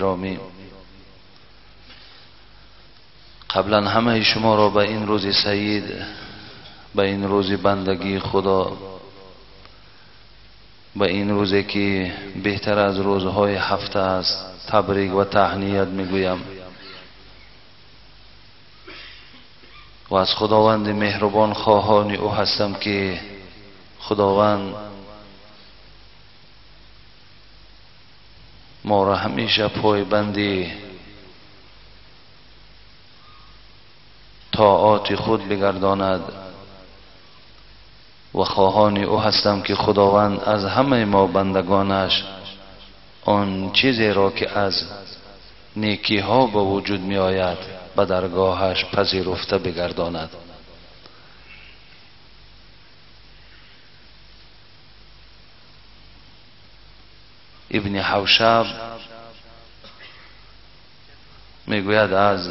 گرامی، قبلا همه شما را به این روز سعید، به این روز بندگی خدا، به این روزی که بهتر از روزهای هفته است تبریک و تهنیت میگویم و از خداوند مهربان خواهان او هستم که خداوند ما را همیشه پایبندی طاعات خود بگرداند و خواهان او هستم که خداوند از همه ما بندگانش آن چیزی را که از نیکی ها به وجود می آید به درگاهش پذیرفته بگرداند. ابن حوشب میگوید از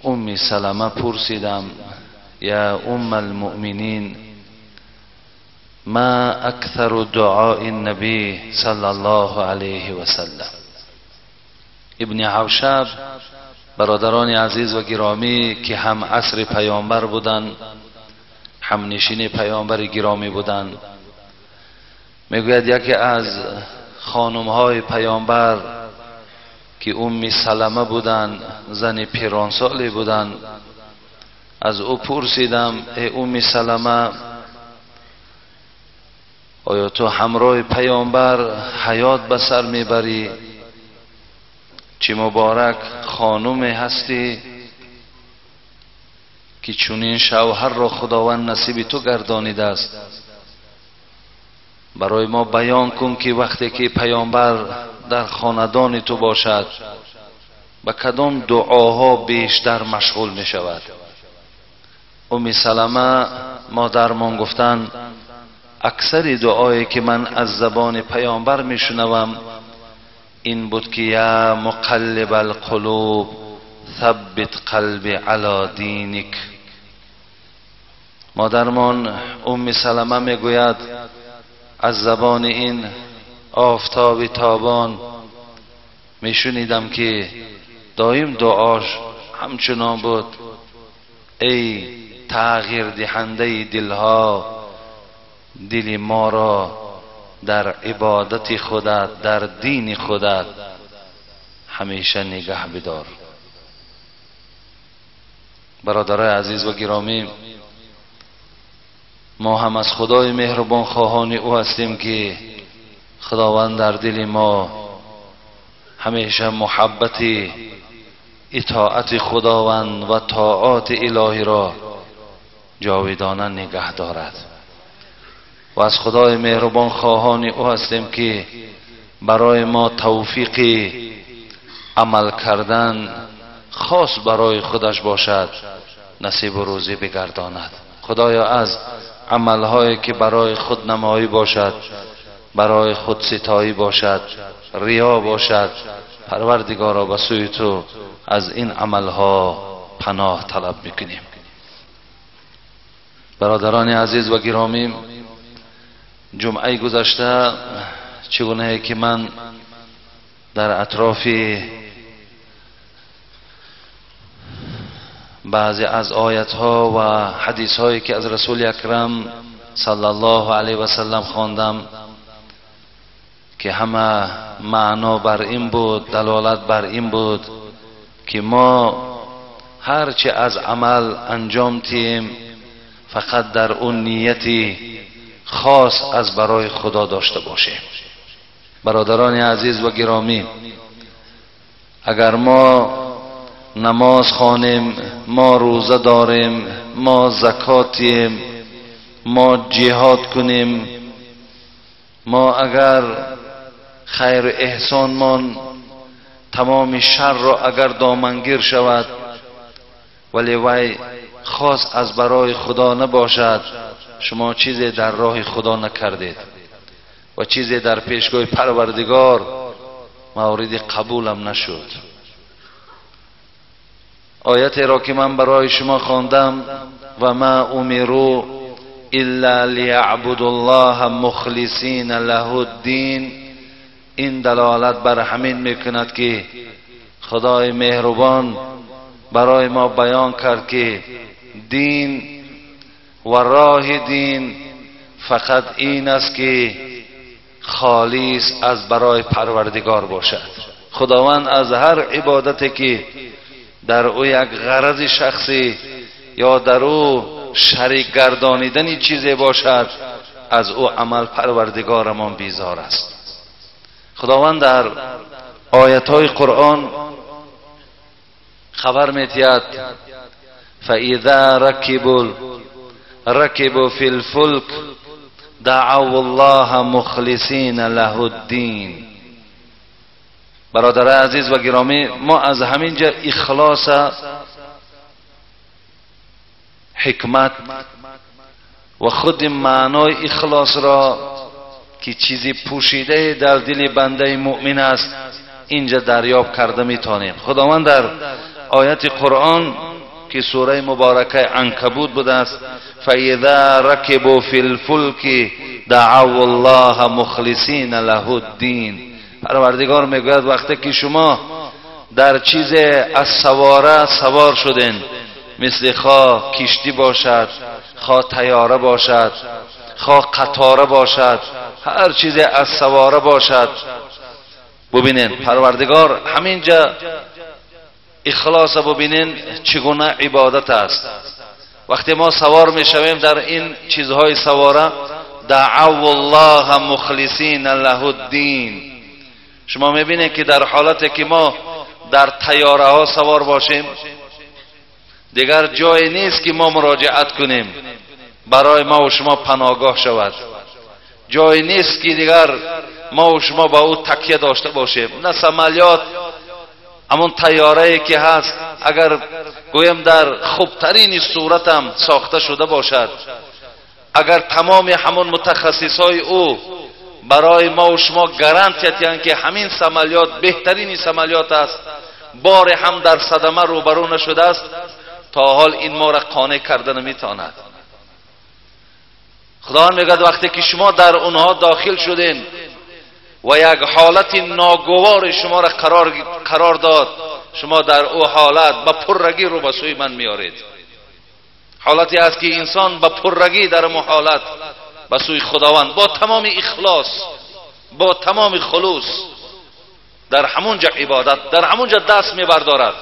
ام سلمه پرسیدم یا ام المؤمنین ما اکثر دعاء النبی صلی الله علیه و سلم. ابن حوشب برادران عزیز و گرامی که هم عصر پیامبر بودند، هم نشین پیامبر گرامی بودند، میگوید یکی از خانمهای پیامبر که ام سلمه بودند، زن پیرانسالی بودند، از او پرسیدم ای ام سلمه، آیا تو همراه پیامبر حیات به سر میبری؟ چه مبارک خانم هستی که چنین شوهر را خداوند نصیب تو گردانیده است. برای ما بیان کن که وقتی که پیامبر در خاندان تو باشد به کدام دعاها بیشتر مشغول می شود؟ ام سلمه مادرمان گفتند اکثر دعایی که من از زبان پیامبر می شنوم این بود که یا مقلب القلوب ثبت قلبی علی دینک. مادرمان ام سلمه می گوید از زبان این آفتاب تابان می شنیدم که دایم دعاش همچنان بود ای تغییر دهنده دلها، دل ما را در عبادت خودت، در دین خودت همیشه نگه بدار. برادرای عزیز و گرامی، ما هم از خدای مهربان خواهان او هستیم که خداوند در دل ما همیشه محبت اطاعت خداوند و طاعات الهی را جاودانه نگه دارد و از خدای مهربان خواهان او هستیم که برای ما توفیق عمل کردن خاص برای خودش باشد نصیب و روزی بگرداند. خدایا از عملهایی که برای خود نمایی باشد، برای خود ستایی باشد، ریا باشد، پروردگارا به سوی تو از این عملها پناه طلب میکنیم. برادران عزیز و گرامی، جمعه گذشته چگونه که من در اطراف بعضی از آیت ها و حدیث هایی که از رسول اکرم صلی الله علیه و سلم خواندم که همه معنا بر این بود، دلالت بر این بود که ما هرچه از عمل انجام تیم فقط در اون نیتی خاص از برای خدا داشته باشیم. برادران عزیز و گرامی، اگر ما نماز خوانیم، ما روزه داریم، ما زکاتیم، ما جهاد کنیم، ما اگر خیر احسانمان تمام شر را اگر دامنگیر شود ولی وی خاص از برای خدا نباشد، شما چیزی در راه خدا نکردید و چیزی در پیشگاه پروردگار مورد قبولم نشد. آیت را که من برای شما خواندم و ما امروا الا لیعبدوا الله مخلصین له الدین، این دلالت بر همین میکند که خدای مهربان برای ما بیان کرد که دین و راه دین فقط این است که خالص از برای پروردگار باشد. خداوند از هر عبادتی که در او یک غرض شخصی یا در او شریک گردانیدن چیزی باشد، از او عمل پروردگارمان بیزار است. خداوند در آیت‌های قرآن خبر می‌دهد فإذا ركبوا في الفلك دعوا الله مخلصین له الدین. برادر عزیز و گرامی، ما از همینجا اخلاص، حکمت و خود معنای اخلاص را که چیزی پوشیده در دل بنده مؤمن است اینجا دریافت کرده میتونیم. خداوند در آیت قرآن که سوره مبارکه عنکبوت بوده است، فَإِذَا رَكِبُوا فِي الْفُلْكِ دَعَوُا اللَّهَ مُخْلِصِينَ لَهُ الدِّينَ. پروردگار میگوید وقتی که شما در چیز از سواره سوار شدین، مثل خواه کشتی باشد، خواه طیاره باشد، خواه قطاره باشد، هر چیز از سواره باشد، ببینین پروردگار همینجا اخلاص ببینین چگونه عبادت است. وقتی ما سوار میشویم در این چیزهای سواره، دعوا الله مخلصین له الدین. شما میبینید که در حالتی که ما در طیاره ها سوار باشیم، دیگر جایی نیست که ما مراجعت کنیم برای ما و شما پناهگاه شود، جایی نیست که دیگر ما و شما با او تکیه داشته باشیم. نه سمالیات، همون طیاره که هست اگر گویم در خوبترین صورت هم ساخته شده باشد، اگر تمام همون متخصص های او برای ما و شما گارانتی دهند که همین سمالیات بهترین سمالیات است، بار هم در صدمه روبرو نشده است، تا حال این ما را قانع کرده نمیتواند. خداوند میگه وقتی که شما در اونها داخل شدین و یک حالت ناگوار شما را قرار داد، شما در او حالت با پررگی رو به سوی من میارید. حالتی است که انسان با پررگی در اون حالت به سوی خداوند با تمام اخلاص، با تمام خلوص در همونجا عبادت، در همونجا دست میبردارد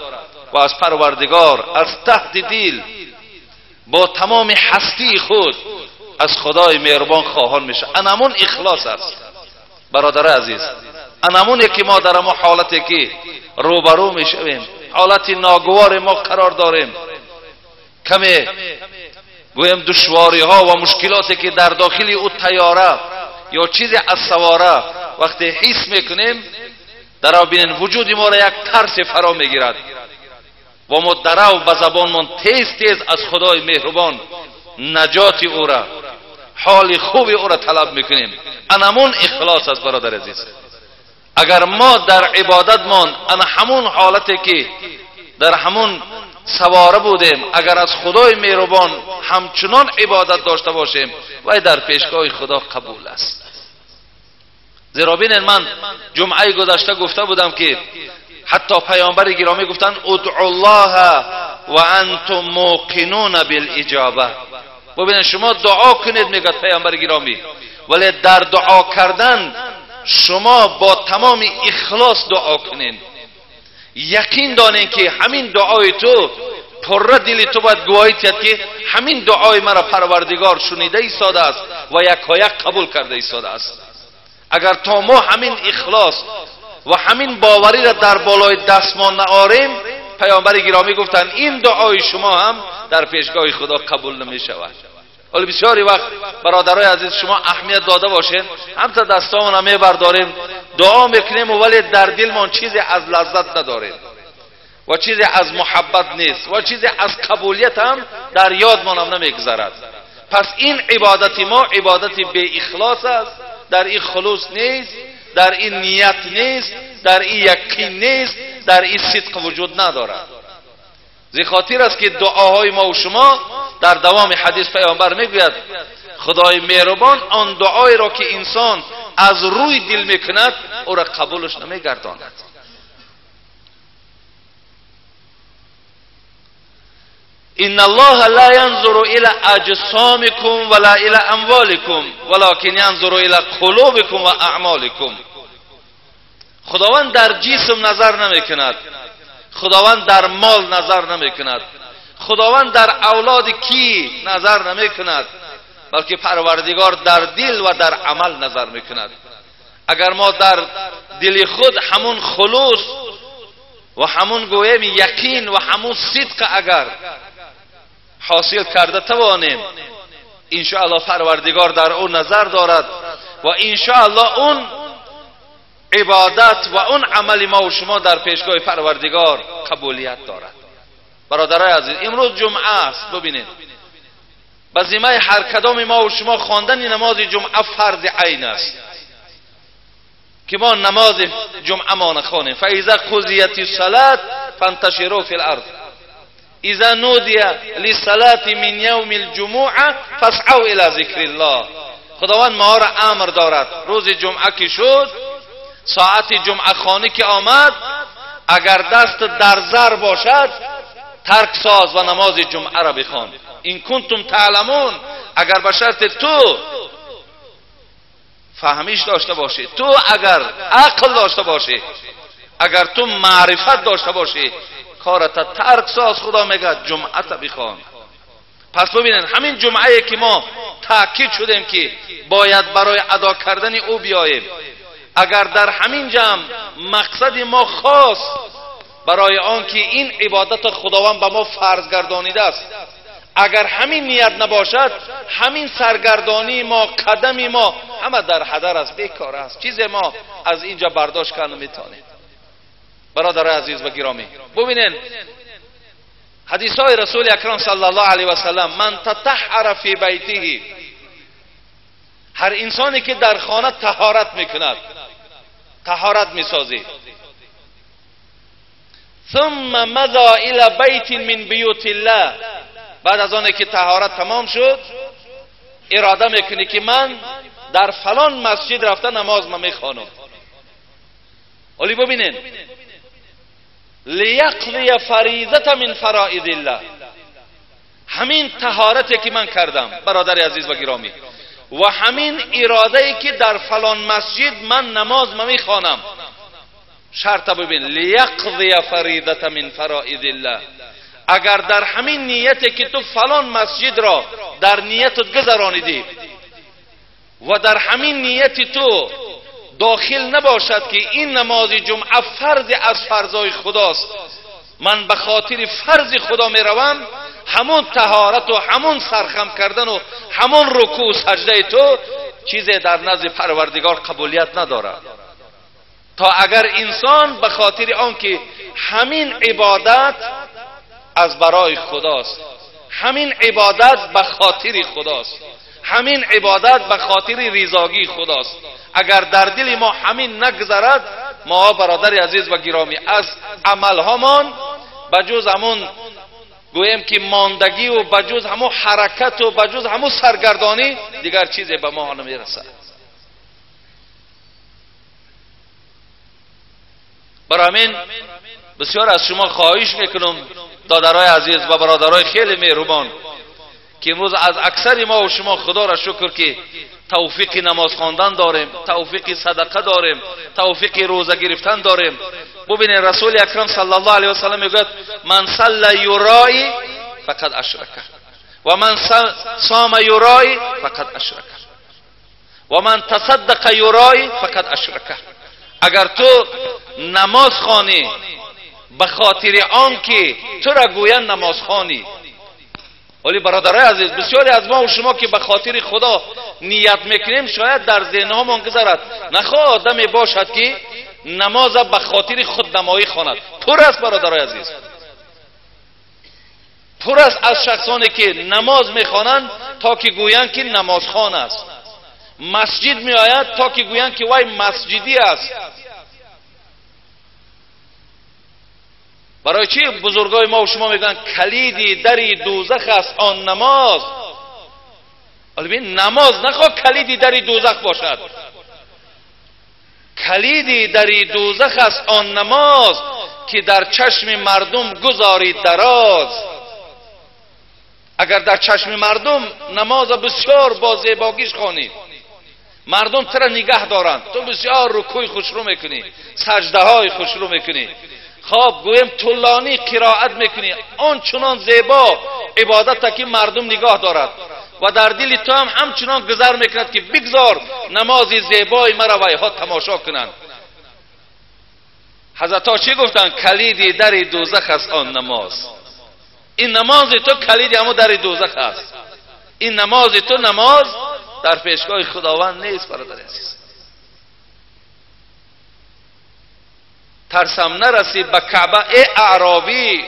و از پروردگار از تحت دل با تمام هستی خود از خدای مهربان خواهان میشه. انمون اخلاص است برادر عزیز، انمونه که ما در ما حالتی که روبرو میشویم، حالت ناگوار ما قرار داریم، کمی گویم دشواری ها و مشکلاتی که در داخل او طیاره یا چیزی از سواره وقتی حس میکنیم، در بین وجود ما را یک ترس فرا میگیرد و ما درو به زبانمان تیز تیز از خدای مهربان نجات او را، حال خوب او را طلب میکنیم. انمون اخلاص است برادر عزیز. اگر ما در عبادتمان ان همون حالتی که در همون سواره بودیم، اگر از خدای مهربان همچنان عبادت داشته باشیم، و در پیشگاه خدا قبول است. زیرا ببینید من جمعه گذشته گفته بودم که حتی پیامبر گرامی گفتن ادعوا الله و انتم موقنون بالاجابه. ببینید شما دعا کنید، میگه پیامبر گرامی، ولی در دعا کردن شما با تمام اخلاص دعا کنید، یقین دانید که همین دعای تو پر دل تو باید گواهی دهد که همین دعای مرا پروردگار شنیده ایستاده است و یکایک قبول کرده ایستاده است. اگر تا ما همین اخلاص و همین باوری را در بالای دستمان نآریم، پیامبر گرامی گفتند این دعای شما هم در پیشگاه خدا قبول نمی شود. ولی بسیاری وقت برادرای عزیز شما اهمیت داده باشین، هم تا دستامون هم میبرداریم دعا میکنیم، ولی در دلمان چیزی از لذت نداریم و چیزی از محبت نیست و چیزی از قبولیت هم در یادمان هم نمیگذرد. پس این عبادت ما عبادت بی اخلاص است، در این خلوص نیست، در این نیت نیست، در این یقین نیست، در این صدق وجود ندارد. زی خاطر است که دعاهای ما و شما در دوام حدیث پیامبر میگوید خدای مهربان آن دعای را که انسان از روی دل میکند او را قبولش نمیگرداند. ان الله لا ينظر الى اجسامكم ولا الى اموالكم ولكن ينظر الى قلوبكم واعمالكم. خداوند در جسم نظر نمیکند، خداوند در مال نظر نمیکند، خداوند در اولاد کی نظر نمیکند، بلکه پروردگار در دل و در عمل نظر میکند. اگر ما در دل خود همون خلوص و همون گویم یقین و همون صدق اگر حاصل کرده توانیم، انشاءالله پروردگار در اون نظر دارد و انشاءالله اون عبادت و اون عمل ما و شما در پیشگاه پروردگار قبولیت دارد. برادرای عزیز، امروز جمعه است. ببینید، به ذمه هر کدام ما و شما خواندن نماز جمعه فرض عین است که ما نماز جمعه ما نخوانیم. فاذا قضیت الصلاه فانتشروا فی الارض اذا نودی للصلاه من یوم الجمعه فاسعوا الى ذکر الله. خداوند ما را امر دارد روز جمعه که شد، ساعت جمعه خوانی که آمد، اگر دست در زر باشد ترک ساز و نماز جمعه را بخوان. این کنتم تعلمون، اگر به شرط تو فهمیش داشته باشی، تو اگر عقل داشته باشی، اگر تو معرفت داشته باشی، کارت ترک ساز، خدا میگه جمعه تا بخوان. پس ببینن همین جمعه که ما تاکید شدیم که باید برای ادا کردن او بیاییم، اگر در همین جمع مقصد ما خاص برای آن که این عبادت خداوند به ما فرض گردانیده است، اگر همین نیت نباشد، همین سرگردانی ما، قدم ما همه در هدر است، بیکار است، چیز ما از اینجا برداشت کرد نمیتونیم. برادر عزیز و گرامی، ببینین حدیث های رسول اکرم صلی الله علیه و سلم، من تطهر فی بیته، هر انسانی که در خانه طهارت میکند، طهارت میسازی، ثم مضی الی بیت من بیوت الله، بعد از آن که طهارت تمام شد اراده میکنی که من در فلان مسجد رفته نماز ما میخوانم. ولی ببینین، لیقضی فریضه من فرائض الله، همین طهارتی که من کردم برادر عزیز و گرامی، و همین اراده ای که در فلان مسجد من نماز ما میخوانم، شرط ببین، لیقضی فریضه من فرائض الله، اگر در همین نیتی که تو فلان مسجد را در نیتت گذرانیدی و در همین نیت تو داخل نباشد که این نماز جمعه فرض از فرضای خداست، من به خاطر فرض خدا میروم، همون طهارت و همون سرخم کردن و همون رکوع و سجده تو چیزی در نزد پروردگار قبولیت ندارد. تا اگر انسان به خاطر آنکه همین عبادت از برای خداست، همین عبادت به خاطر خداست، همین عبادت به خاطر رضاگی خداست، اگر در دل ما همین نگذرد، ما برادر عزیز و گرامی از عملهامان بجز همون گویم که ماندگی و بجز همون حرکت و بجز همون سرگردانی دیگر چیزی به ما نمیرسد. برای همین بسیار از شما خواهش میکنم دادرای عزیز و برادرای خیلی مهربان که امروز از اکثر ما و شما خدا را شکر که توفیق نماز خواندن داریم، توفیق صدقه داریم، توفیق روزه گرفتن داریم. ببینید رسول اکرم صلی الله علیه و سلم میگوید من صلی یرای فقد اشرک و من صام یرای فقد اشرک و من تصدق یرای فقد اشرک. اگر تو نماز خوانی به خاطر آن که تو را گویند نماز خوانی، ولی برادرای عزیز بسیاری از ما و شما که به خاطر خدا نیت میکنیم شاید در ذهنهامان گذرد نخواه آدمی باشد که نماز به خاطر خودنمایی خواند. پر است برادرای عزیز، پر است از شخصانی که نماز میخوانند تا که گویند که نمازخوان است، مسجد میآید تا که گویند که وای مسجدی است. برای چی بزرگای ما و شما میگن کلیدی دری دوزخ است آن نماز؟ ببین نماز نخواه کلیدی دری دوزخ باشد، کلیدی دری دوزخ است آن نماز، که در چشم مردم گذاری دراز. اگر در چشم مردم نماز بسیار با زیباگیش خوانی، مردم تو را نگه دارند، تو بسیار رکوع خوشرو میکنی، سجده های خوشرو میکنی، خب گویم طولانی قرائت میکنی، آن چنان زیبا عبادت که مردم نگاه دارد و در دل تو هم همچنان گذر میکند که بگذار نماز زیبای مرا ویها تماشا کنند. حضرت ها چی گفتند؟ کلیدی در دوزخ است آن نماز. این نماز تو کلید همو در دوزخ است. این نماز تو نماز در پیشگاه خداوند نیست. برادر عزیز، ترسم نرسی به کعبه ای اعرابی،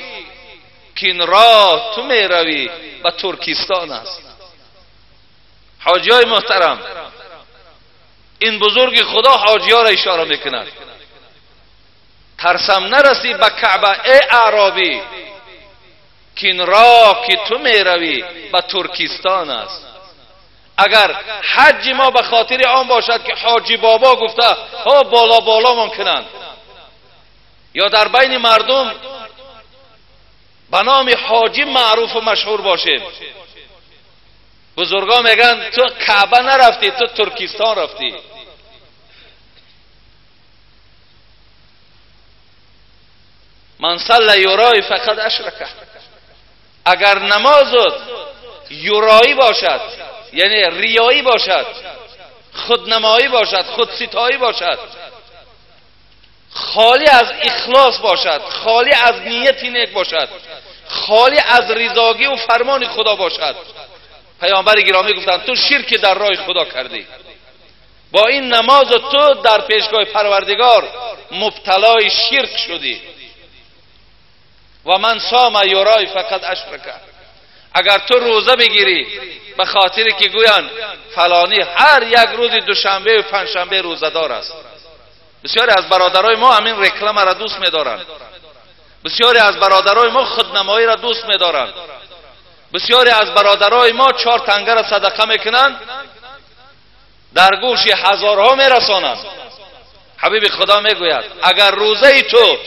که این راه تو میروی به ترکستان است. حاجی های محترم، این بزرگ خدا حاجی ها را اشاره میکند. ترسم نرسی به کعبه ای اعرابی، که این راه که تو میروی به ترکستان است. اگر حج ما به خاطر آن باشد که حاجی بابا گفته ها بالا بالا من کنند، یا در بین مردم به نام حاجی معروف و مشهور باشیم، بزرگا میگن تو کعبه نرفتی، تو ترکستان رفتی. من صلی یورای فقد اشرکه. اگر نمازت یورایی باشد، یعنی ریایی باشد، خودنمایی باشد، خودستایی باشد، خالی از اخلاص باشد، خالی از نیت نیک باشد، خالی از رضاگی و فرمان خدا باشد، پیامبر گرامی گفتند تو شرک در راه خدا کردی. با این نماز تو در پیشگاه پروردگار مبتلای شرک شدی. و من صام یورای فقط اشرکه. اگر تو روزه بگیری به خاطر که گویند فلانی هر یک روز دوشنبه و پنجشنبه روزه دار است. بسیاری از برادرای ما همین رکلم را دوست می‌دارند. بسیاری از برادرای ما خودنمایی را دوست می‌دارند. بسیاری از برادرای ما 4 تنگه را صدقه میکنند، در گوش هزارها میرسانند. حبیب خدا میگوید اگر روزه تو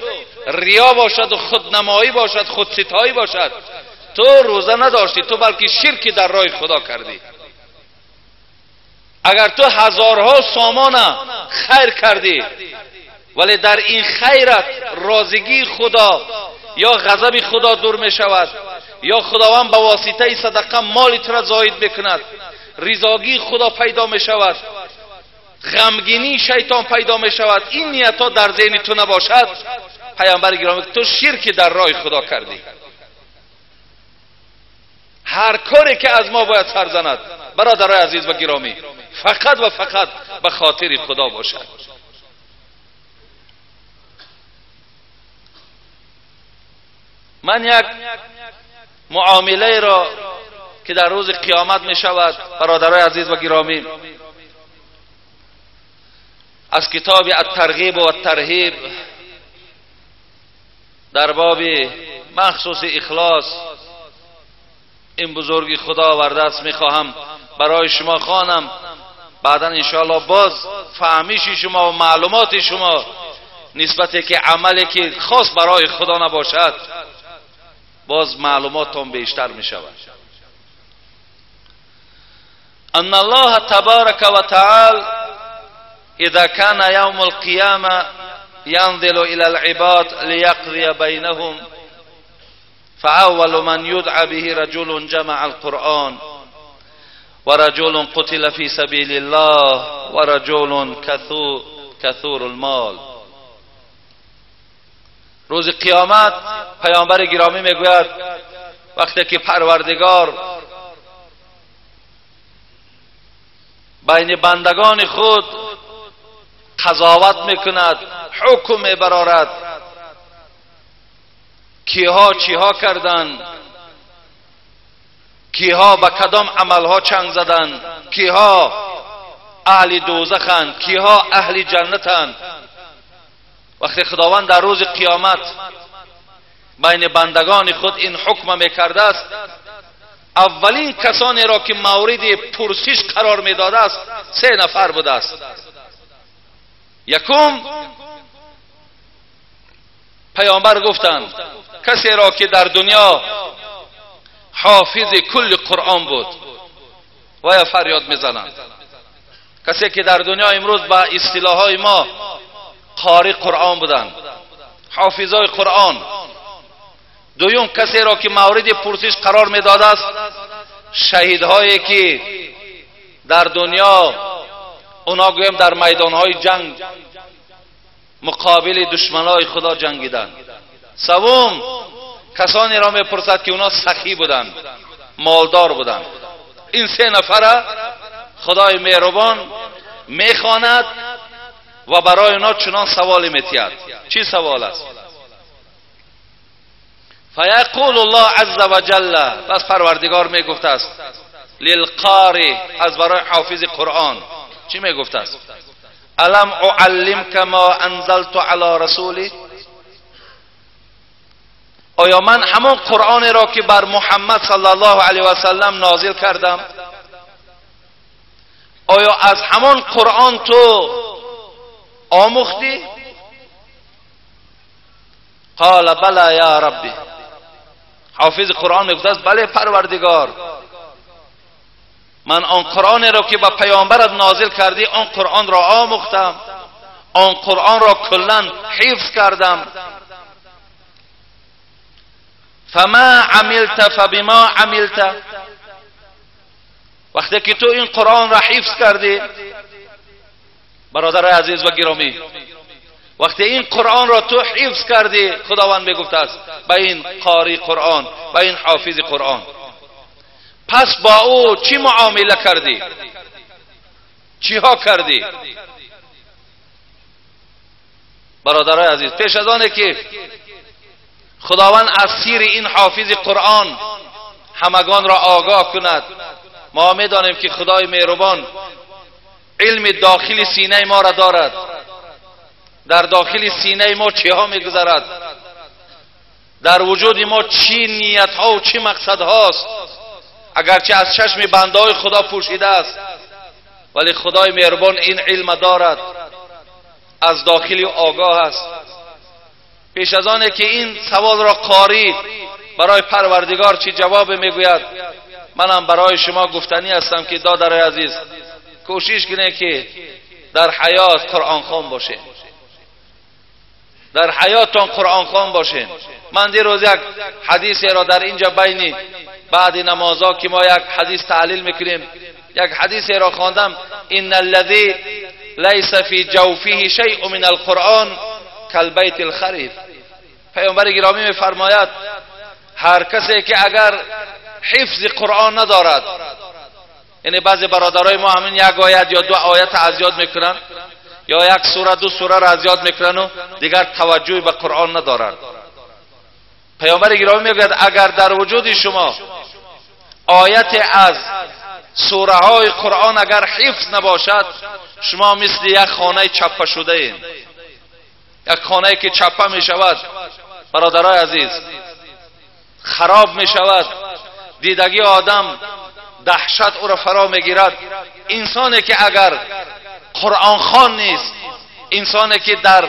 ریا باشد و خودنمایی باشد، خودستایی باشد، تو روزه نداشتی، تو بلکه شرکی در راه خدا کردی. اگر تو هزارها سامان خیر کردی ولی در این خیرت رازگی خدا یا غضب خدا دور می شود، یا خداوند به واسطه صدقه مال تو را زاید میکند، رضاگی خدا پیدا می شود، غمگینی شیطان پیدا می شود، این نیت ها در ذهن تو نباشد، پیامبر گرامی تو شرک در راه خدا کردی. هر کاری که از ما باید سر زند برادرای عزیز و گرامی، فقط و فقط به خاطر خدا باشد. من یک معامله را که در روز قیامت می شود برادرای عزیز و گرامی، از کتاب الترغیب و الترهیب در باب مخصوص اخلاص این بزرگی خدا آورده است، میخواهم برای شما خوانم، بعدا انشاءالله باز فهمیش شما و معلومات شما نسبت که عملی که خاص برای خدا نباشد باز معلوماتتان بیشتر می شود. ان الله تبارک و تعالی اذا كان يوم القيامة ينزل الى العباد ليقضي بينهم فأول من يدعى به رجل جمع القرآن ورجل قتل في سبيل الله ورجل كثور المال. روز قیامت پیامبر گرامی میگوید وقتی که پروردگار بین بندگان خود قضاوت میکند، حکم میبرارد، کیها چیها کردند، کیها به کدام عملها چنگ زدند، کیها اهل دوزخند، کیها اهل جنتند. وقتی خداوند در روز قیامت بین بندگان خود این حکم میکرده است، اولین کسانی را که مورد پرسش قرار میداده است 3 نفر بوده است. یکم پیامبر گفتند کسی را که در دنیا حافظ کل قرآن بود و یا فریاد میزنند. کسی که در دنیا امروز با اصطلاحهای ما قاری قرآن بودند، حافظای قرآن. دوم کسی را که مورد پرسش قرار میداد است شهیدهایی که در دنیا اونا گویم در میدانهای جنگ مقابل دشمنای خدا جنگیدند. سوم کسانی را میپرسد که اونا سخی بودند، مالدار بودند. این سه نفره خدای مهربان میخواند و برای اونا چنان سوالی میتید. چی سوال است؟ فیقول الله عز وجل، بس پروردگار میگفت است للقاری، از برای حافظ قرآن چی میگفت است؟ الم اعلمک ما انزلت علی رسولی، آیا من همون قرآن را که بر محمد صلی الله علیه و سلم نازل کردم، آیا از همان قرآن تو آموختی؟ قال بلا یا ربی. حافظ قرآن میگفت است بله پروردگار، من آن قرآن را که به پیامبرت نازل کردی آن قرآن را آموختم، آن قرآن را کلا حفظ کردم. فما عملت فبما عملت، وقتی که تو این قرآن را حفظ کردی، برادر عزیز و گرامی، وقتی این قرآن را تو حفظ کردی، خداوند میگفت است به این قاری قرآن، به این حافظ قرآن، پس با او چی معامله کردی؟ چیها کردی؟ برادرای عزیز، پیش از آنه که خداوند از سیر این حافظ قرآن همگان را آگاه کند، ما میدانیم که خدای مهربان علم داخل سینه ما را دارد. در داخل سینه ما چه ها میگذرد، در وجود ما چی نیت ها و چی مقصد هاست، اگرچه از چشم بنده های خدا پوشیده است، ولی خدای مهربان این علم دارد، از داخل آگاه است. پیش از آنه که این سوال را قاری برای پروردگار چی جواب میگوید، منم برای شما گفتنی هستم که دادرای عزیز، کوشش کنید که در حیات قرآن خوان باشین، در حیاتتان قرآن خوان باشین. من دیروز یک حدیث را در اینجا بینی بعد نمازها که ما یک حدیث تحلیل میکنیم، یک حدیث را خواندم، ان الذی لیس فی جوفه شیء من القرآن کالبیت الخریف. پیامبر گرامی میفرماید هر کسی که اگر حفظ قرآن ندارد، یعنی بعضی برادرای ما همین یک آیت یا دو آیت از یاد میکنن، یا یک سوره دو سوره را از یاد میکنن و دیگر توجهی به قرآن ندارند. پیامبر گرامی میگوید اگر در وجود شما آیت از سوره های قرآن اگر حفظ نباشد، شما مثل یک خانه چپه شده این، یک خانه که چپه می شود برادرای عزیز، خراب می شود، دیدگی آدم دهشت او را فرا می گیرد. انسانی که اگر قرآن خوان نیست، انسانی که در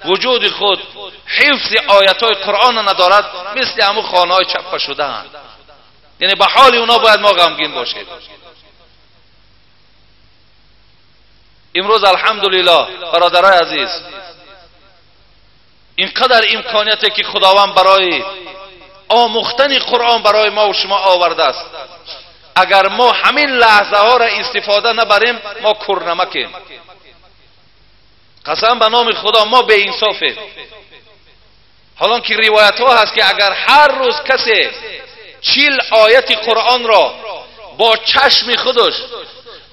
وجود خود حفظ آیت های قرآن ندارد، مثل همون خانه های چپه شده اند. یعنی به حال اونا باید ما غمگین باشیم. امروز الحمدلله برادرای عزیز، اینقدر امکانیتی که خداوند برای آموختن قرآن برای ما و شما آورده است، اگر ما همین لحظه ها را استفاده نبریم، ما کورنمکیم. قسم به نام خدا ما به انصافیم. حالا که روایت ها هست که اگر هر روز کسی 40 آیت قرآن را با چشم خودش،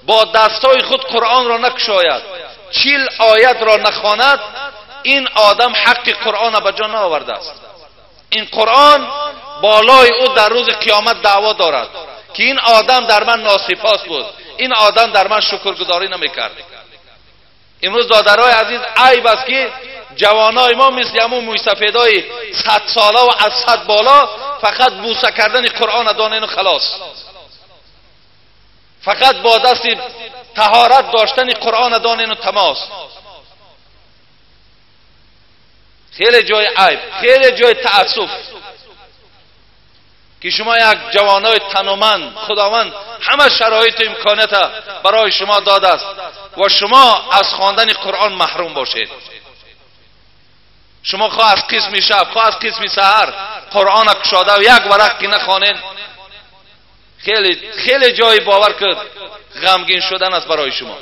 با دستای خود قرآن را نکشاید، 40 آیت را نخواند، این آدم حق قرآن به جا نآورده است. این قرآن بالای او در روز قیامت دعوا دارد که این آدم در من ناسپاس بود، این آدم در من شکرگزاری نمیکرد. امروز دادرای عزیز، عیب است که جوانای ما مثل همون مویسفیدای 100 ساله و از 100 بالا فقط بوسه کردن قرآن دانین و خلاص، فقط با دست طهارت داشتن قرآن دانین و تماس. خیلی جای عیب، خیلی جای تأسف که شما یک جوانای تنومند، خداوند همه شرایط و امکانات برای شما داده است و شما از خواندن قرآن محروم باشید. شما خواه از قسم شب، خواه از قسم سحر قرآن کشاده و یک ورق که نخوانید، خیلی خیلی جای باور کرد غمگین شدن است برای شما.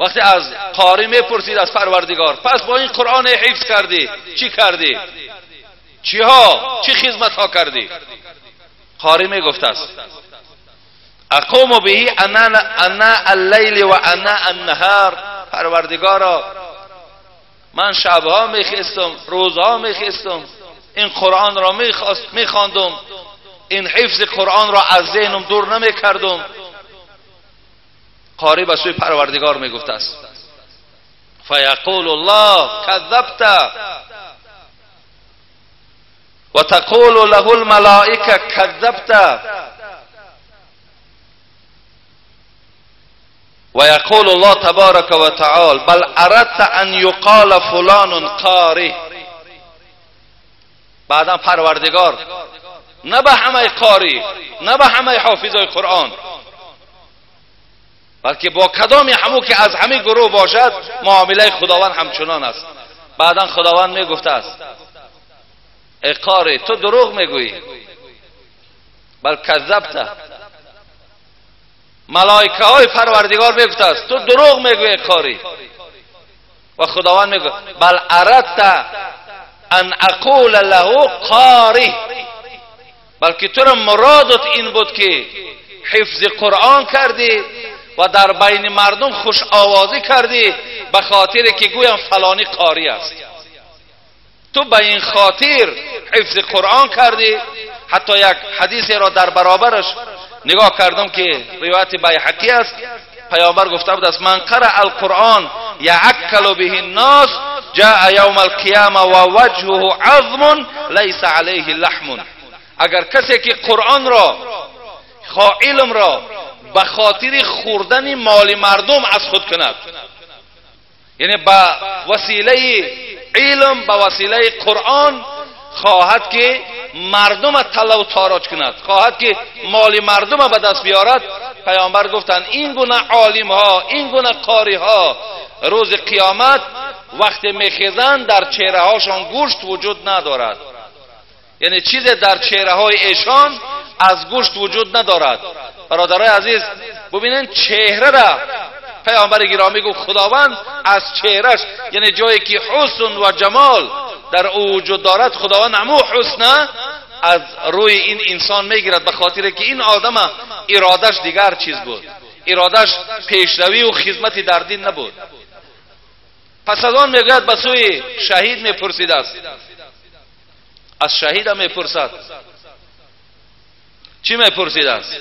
وقتی از قاری میپرسید از پروردگار، پس با این قرآن حفظ کردی چی کردی؟ چیها چی خدمت ها کردی؟ قاری میگفت است اقوم به انا اللیل و انا النهار. پروردگارا من شبها میخستم، روزها میخستم، این قرآن را میخواندم، این حفظ قرآن را از ذهنم دور نمیکردم. قاری به سوی پروردگار میگفت است فیقول الله کذبت و تقول له الملائکه کذبت و یقول الله تبارک و تعالی بل اردت ان یقال فلان قاری. بعدا پروردگار نه به همه قاری، نه به همه حافظای قرآن، بلکه با کدامی همو که از همه گروه باشد معامله خداوند همچنان است. بعدا خداوند میگفته است ای قاری تو دروغ میگویی، بل کذبت. ملائکه های پروردگار میگفته است تو دروغ میگویی قاری. و خداوند میگه بل اردت ان اقول له قاری، بلکه تو را مرادت این بود که حفظ قرآن کردی و در بین مردم خوش آوازی کردی به خاطر که گویم فلانی قاری است. تو به این خاطر حفظ قرآن کردی. حتی یک حدیث را در برابرش نگاه کردم که روایت بیهقی است. پیامبر گفته بود است من قرأ القرآن یعکل به الناس جاء یوم القیامه و وجهه عظم لیس علیه لحم. اگر کسی که قرآن را، خواه علم را به خاطر خوردن مال مردم از خود کند، یعنی به وسیله علم، به وسیله قرآن خواهد که مردم طلا و تاراج کند، خواهد که مال مردم به دست بیارد، پیامبر گفتند این گونه عالم ها، این گونه قاری ها روز قیامت وقتی میخیزند در چهره هاشان گوشت وجود ندارد، یعنی چیز در چهره های ایشان از گوشت وجود ندارد. برادرای عزیز ببینن چهره را پیامبر گرامی گفت خداوند از چهرهش، یعنی جایی که حسن و جمال در او وجود دارد، خداوند همو حسن از روی این انسان میگیرد، به خاطر که این آدم ارادش دیگر چیز بود، ارادش پیشروی و خدمت در دین نبود. پس از آن میگوید به سوی شهید میپرسید است، از شهید هم میپرسد. چی میپرسید است؟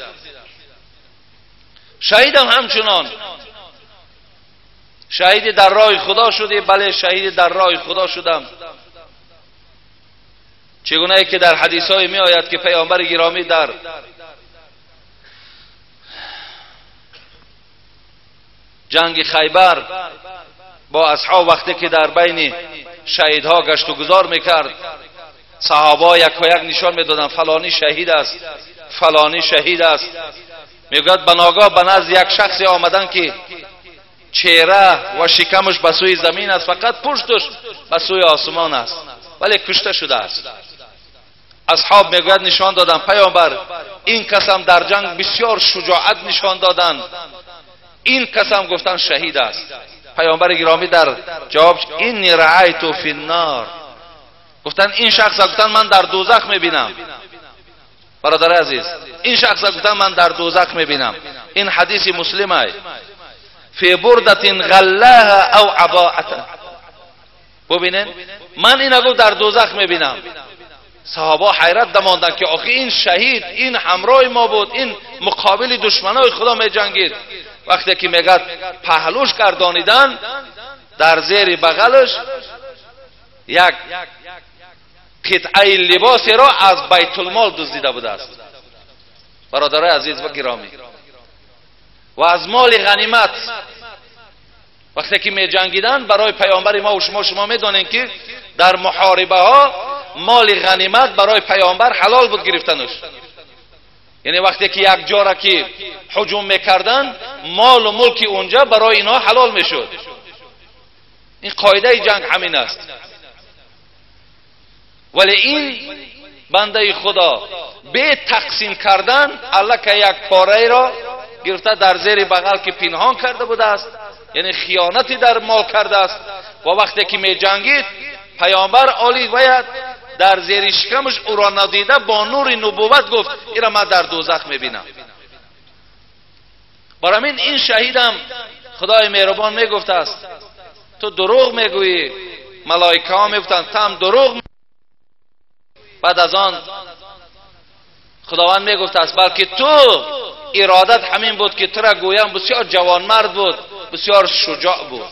شهید هم همچنان شهید در راه خدا شدی؟ بله شهید در راه خدا شدم. چگونه ای که در حدیث های می آید که پیامبر گرامی در جنگ خیبر با اصحاب وقتی که در بین شهیدها گشت و گذار میکرد، صحابه یک و یک نشان میدادن فلانی شهید است، فلانی شهید است. میگوید بناگاه به نزد یک شخصی آمدن که چهره و شکمش به سوی زمین است، فقط پشتش به سوی آسمان است، ولی کشته شده است. اصحاب میگوید نشان دادن پیامبر این کسم در جنگ بسیار شجاعت نشان دادن، این کسم گفتن شهید است. پیامبر گرامی در جواب اینی رأیت فی النار، گفتن این شخص گفتن من در دوزخ میبینم. برادر عزیز این شخص گفتن من در دوزخ میبینم. این حدیث مسلم است. فی بردة غلاها او عباءة. ببینن من اینو گفت در دوزخ میبینم. صحابه حیرت دماندن که آخه این شهید، این همراه ما بود، این مقابل دشمنای خدا میجنگید. وقتی که میگد پهلوش گردانیدن، در زیر بغلش یک قطعه لباسی را از بیت المال دزدیده بوده است. برادرای عزیز و گرامی، و از مال غنیمت وقتی که می جنگیدن برای پیامبر ما و شما میدانین که در محاربه ها مال غنیمت برای پیامبر حلال بود گرفتنش. یعنی وقتی که یک جا را که هجوم میکردن مال و ملک اونجا برای اینها حلال میشد. این قاعده جنگ همین است. ولی این بنده خدا به تقسیم کردن الله یک پاره را گرفته در زیر بغل که پنهان کرده بوده است، یعنی خیانتی در مال کرده است. و وقتی که می جنگید پیامبر علی باید در زیر شکمش او را ندیده با نور نبوت گفت این را من در دوزخ میبینم. برای این شهیدم خدای مهربان میگفت است تو دروغ میگویی، ملائکه ها میگفتند تو هم دروغ. بعد از آن خداوند میگفت است بلکه تو ارادت همین بود که تو را گویم بسیار جوانمرد بود، بسیار شجاع بود،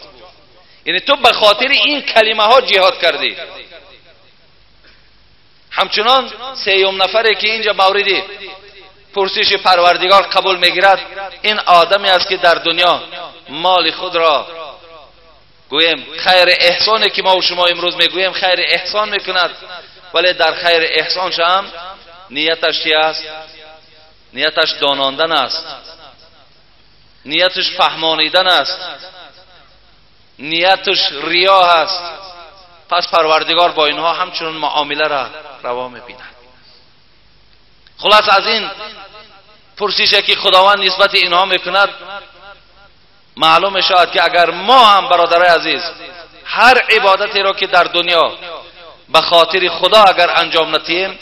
یعنی تو به خاطر این کلمه ها جهاد کردی. همچنان سیوم نفری که اینجا موردی پرسش پروردگار قبول میگیرد این آدمی است که در دنیا مال خود را گویم خیر احسانی که ما و شما امروز میگوییم خیر احسان میکند، ولی در خیر احسانش هم نیتش چی است؟ نیتش داناندن است، نیتش فهمانیدن است، نیتش ریا است. پس پروردگار با اینها همچنان معامله را روا میبیند. خلاص از این پرسشی که خداوند نسبت اینها میکند معلوم میشود که اگر ما هم برادرای عزیز هر عبادتی را که در دنیا به خاطر خدا اگر انجام ندهیم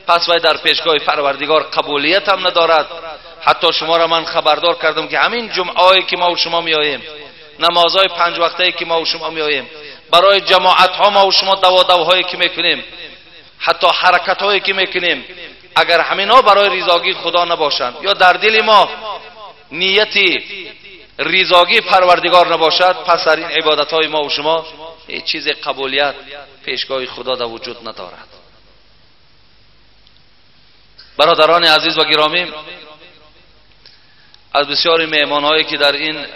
پس وی در پیشگاه پروردگار قبولیت هم ندارد. حتی شما را من خبردار کردم که همین جمعه‌ای که ما و شما میآییم، نمازهای پنج وقته‌ای که ما و شما میآییم، برای جماعت ها ما و شما دوادوهایی که میکنیم، حتی حرکت هایی که میکنیم، اگر همینا برای رضاگی خدا نباشند یا در دل ما نیتی رضاگی پروردگار نباشد، پس در این عبادت های ما و شما هیچ چیز قبولیت پیشگاه خدا در وجود ندارد. برادران عزیز و گرامی، از بسیاری مهمان هایی که در این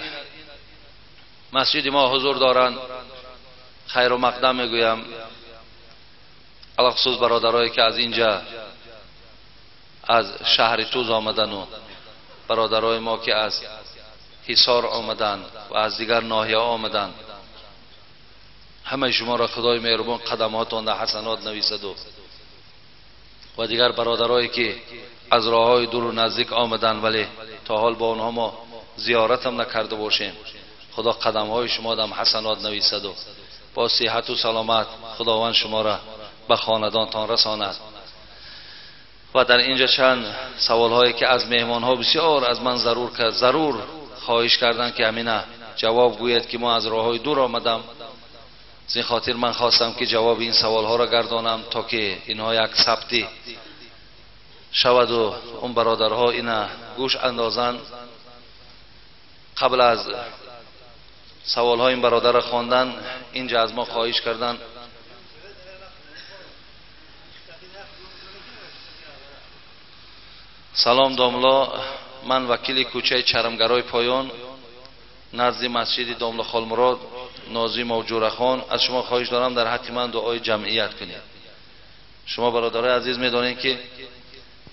مسجد ما حضور دارند خیر و مقدم میگویم، علاخصوص برادرایی که از اینجا از شهر توز آمدن و برادرای ما که از حصار آمدن و از دیگر ناحیه آمدن، همه شما را خدای مهربان قدماتان در حسنات نویسد و دیگر برادرایی که از راههای دور و نزدیک آمدن ولی تا حال با آنها ما زیارت هم نکرده باشیم، خدا قدمهای شما دم حسنات نویسد و با صحت و سلامت خداوند شما را به خاندانتان رساند. و در اینجا چند سوال هایی که از مهمان ها بسیار از من ضرور خواهش کردن که همینه جواب گوید که ما از راه های دور آمدم، از این خاطر من خواستم که جواب این سوال ها را گردانم تا که اینها یک ثبتی شود و اون برادرها اینا گوش اندازند. قبل از سوال های این برادر را خواندن اینجا از ما خواهش کردن سلام داملا، من وکیل کوچه چرمگرای پایان نزد مسجد داملا خالمراد نازی موجورخان، از شما خواهش دارم در حق من دعای جمعیت کنید. شما برادرای عزیز میدانید که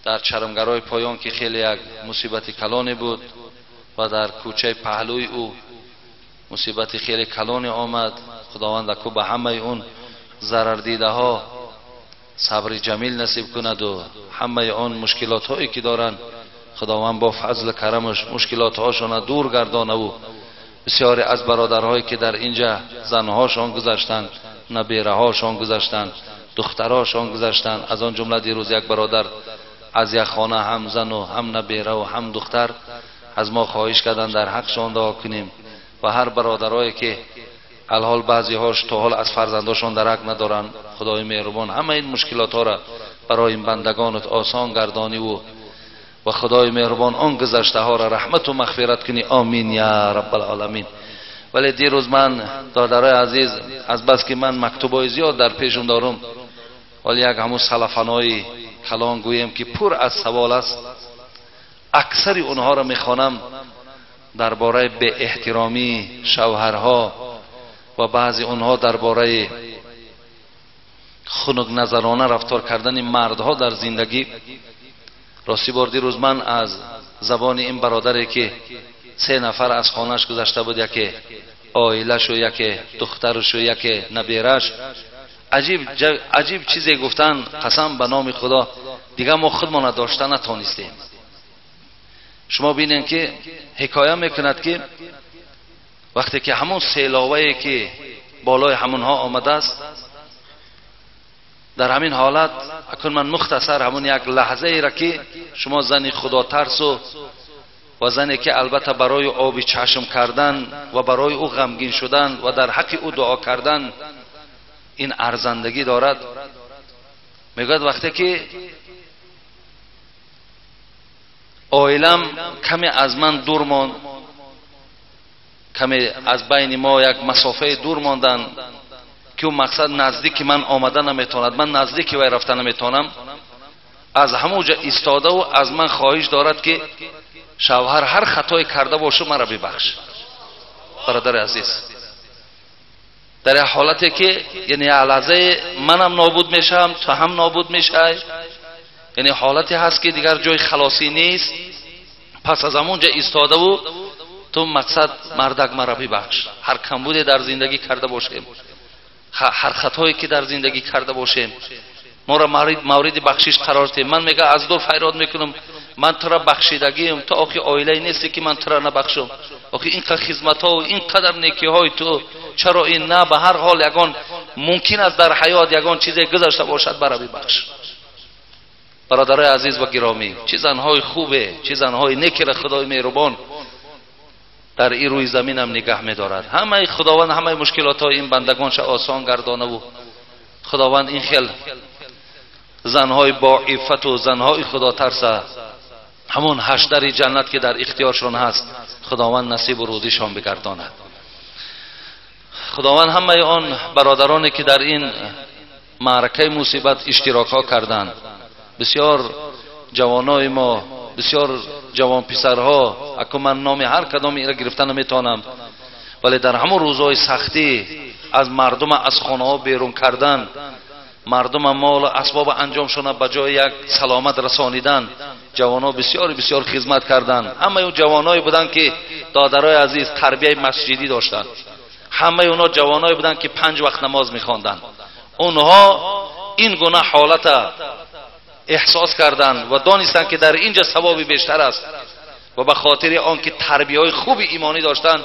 در چرمگرای پایان که خیلی یک مصیبت کلانی بود و در کوچه پهلوی او مصیبت خیلی کلانی آمد، خداوند اکو به همه اون ضرر دیده ها صبر جمیل نصیب کند و همه آن مشکلات هایی که دارند خداوند با فضل کرمش مشکلات هاشون دور گردانه و بسیاری از برادرهایی که در اینجا زنهاشان گذشتند، نبیره هاشان گذشتند، دخترهاشان گذشتند، از آن جمله دیروز یک برادر از یک خانه هم زن و هم نبیره و هم دختر از ما خواهش کردند در حقشان دعا کنیم و هر برادرهایی که الحال بعضی هاش تا حال از فرزنداشان درک ندارن، خدای مهربان همه این مشکلات ها را برای این بندگانت آسان گردانی و خدای مهربان آن گذشته ها را رحمت و مغفرت کنی، آمین یا رب العالمین. ولی دیروز من دادرای عزیز از بس که من مکتوبای زیاد در پیشم دارم، ولی یک همون سلفنای کلان گویم که پر از سوال است، اکثر اونها را میخوانم درباره به احترامی شوهرها و بعضی اونها درباره خنک نظرانه رفتار کردن مردها در زندگی. راستی بار دیروز من از زبان این برادری که 3 نفر از خانهش گذشته بود، یکی عائلش و یکی دخترش و یکی نبیرش، عجیب چیزی گفتن، قسم به نام خدا دیگه ما خودمان داشته نتونستیم. شما بینین که حکایه میکند که وقتی که همون سیلاوه‌ای که بالای همونها آمده است، در همین حالت اکنون من مختصر همون یک لحظه ای را که شما زن خدا ترس و زنی که البته برای آب چشم کردن و برای او غمگین شدن و در حق او دعا کردن این ارزندگی دارد، میگوید وقتی که عائلم کمی از من دور ماند، کمی از بین ما یک مسافه دور ماندن که او مقصد نزدیک من آمده نمیتواند، من نزدیک وی رفته نمیتوانم، از همونجا ایستاده و از من خواهش دارد که شوهر هر خطای کرده باشه مرا ببخش. برادر عزیز، در حالتی که یعنی لحظه منم نابود میشم تو هم نابود میشی، یعنی حالتی هست که دیگر جای خلاصی نیست، پس از همونجا ایستاده و تو مقصد مردک مرا ببخش، هر کمبودی در زندگی کرده باشیم، هر خطایی که در زندگی کرده باشیم ما را مورد بخشش قرار ده. من میگه از دور فریاد میکنم من تو را بخشیدگیم، تو آخی عائله نیستی که من تو را نبخشم، آخی اینقدر خدمت ها و اینقدر نیکی های تو چرا این نه؟ به هر حال یگان ممکن است در حیات یگان چیزی گذشته باشد، برا ببخش. برادرای عزیز و گرامی، چه زنهای خوبه، چه زنهای نیکی را خدای مهربان در این روی زمینم نگه می‌دارد. همه خداوند همه مشکلات های این بندگانش آسان گردانه و خداوند این خیل زنهای با عفت و زنهای خدا ترسه همون 8 در جنت که در اختیارشان هست خداوند نصیب و روزیشان بگرداند. خداوند همه آن برادرانی که در این معرکه مصیبت اشتراک ها کردند، بسیار جوانای ما، بسیار جوان پسرها، اکو من نام هر کدام را گرفتن نمیتونم، ولی در همون روزهای سختی از مردم از خانه ها بیرون کردن، مردم مال و اسباب انجام شونه به جای یک سلامت رسانیدن، جوانها بسیار بسیار خدمت کردن. همه اون جوانایی بودن که دادرای عزیز تربیه مسجدی داشتن، همه اونا جوانایی بودن که 5 وقت نماز میخواندن. اونها این گونه حالت احساس کردند و دانستند که در اینجا ثواب بیشتر است و به خاطر آنکه تربیه خوب ایمانی داشتند،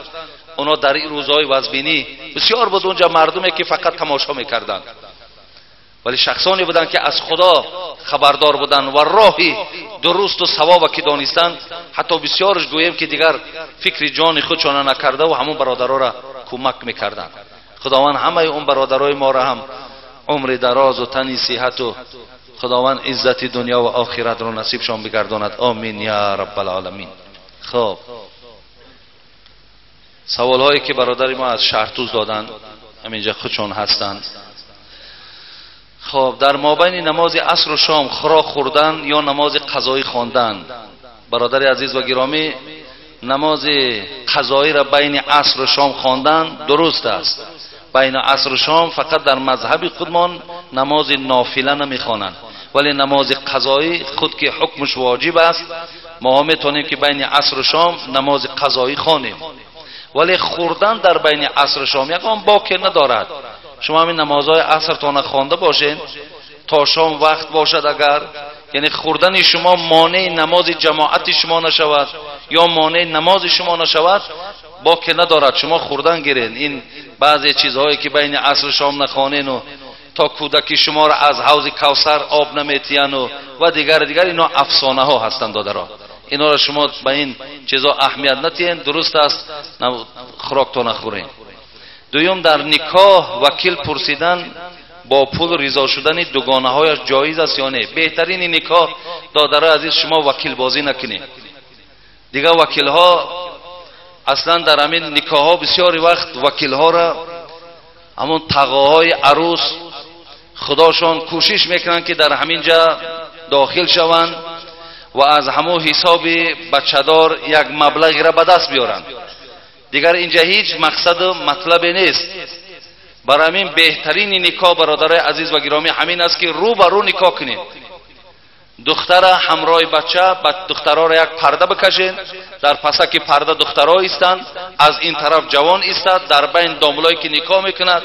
اونا در این روزهای وزبینی بسیار بود اونجا مردمی که فقط تماشا میکردند، ولی شخصانی بودند که از خدا خبردار بودند و راهی درست و ثواب که دانستند، حتی بسیارش گوییم که دیگر فکر جان خودشان نکرده و همون برادرها را کمک میکردند. خداوند همه اون برادرای ما را هم عمر دراز و تنی صحت و خداوند عزت دنیا و آخرت رو نصیبشان بگرداند. آمین یا رب العالمین. خب سوال هایی که برادر ما از شهرتوز دادن همینجا خودشون هستند. خب در مابین نماز عصر و شام خوراک خوردن یا نماز قضایی خواندن؟ برادر عزیز و گرامی، نماز قضایی را بین عصر و شام خواندن درست است. بین عصر و شام فقط در مذهب خودمان نماز نافله نمیخوانند، ولی نماز قضایی خود که حکمش واجب است، ما میتونیم که بین عصر و شام نماز قضایی خوانیم. ولی خوردن در بین عصر و شام یکان باکی ندارد. شما همین نمازهای عصرتان خوانده باشین تا شام وقت باشد، اگر یعنی خوردن شما مانع نماز جماعت شما نشود یا مانع نماز شما نشود، باکی ندارد، شما خوردن گیرین. این بعضی چیزهایی که بین عصر و شام نخوانین و تا کودکی شما را از حوض کوثر آب نمیتین و دیگر اینا افسانه ها هستند دادرا. اینا را شما به این چیزا اهمیت نتین، درست است خوراکتان نخورین. دوم، در نکاح وکیل پرسیدن با پول رضا شدن دوگانه هایش جایز است یا نه؟ بهترین نکاح دادرای عزیز شما وکیل بازی نکنید. دیگه وکیل ها اصلا در همین نکاح ها بسیاری وقت وکیل ها را همون تقاهای عروس خداشان کوشش میکنن که در همین جا داخل شوند و از همو حساب بچه‌دار یک مبلغی را به دست بیارن. دیگر اینجا هیچ مقصد و مطلب نیست. برای همین بهترین نکاح برادرای عزیز و گرامی همین است که رو به رو نکاح کنید. دختر همراه بچه، دخترها را یک پرده بکشین، در پسک پرده دخترها ایستند، از این طرف جوان ایستد، در بین داملایی که نکاح میکند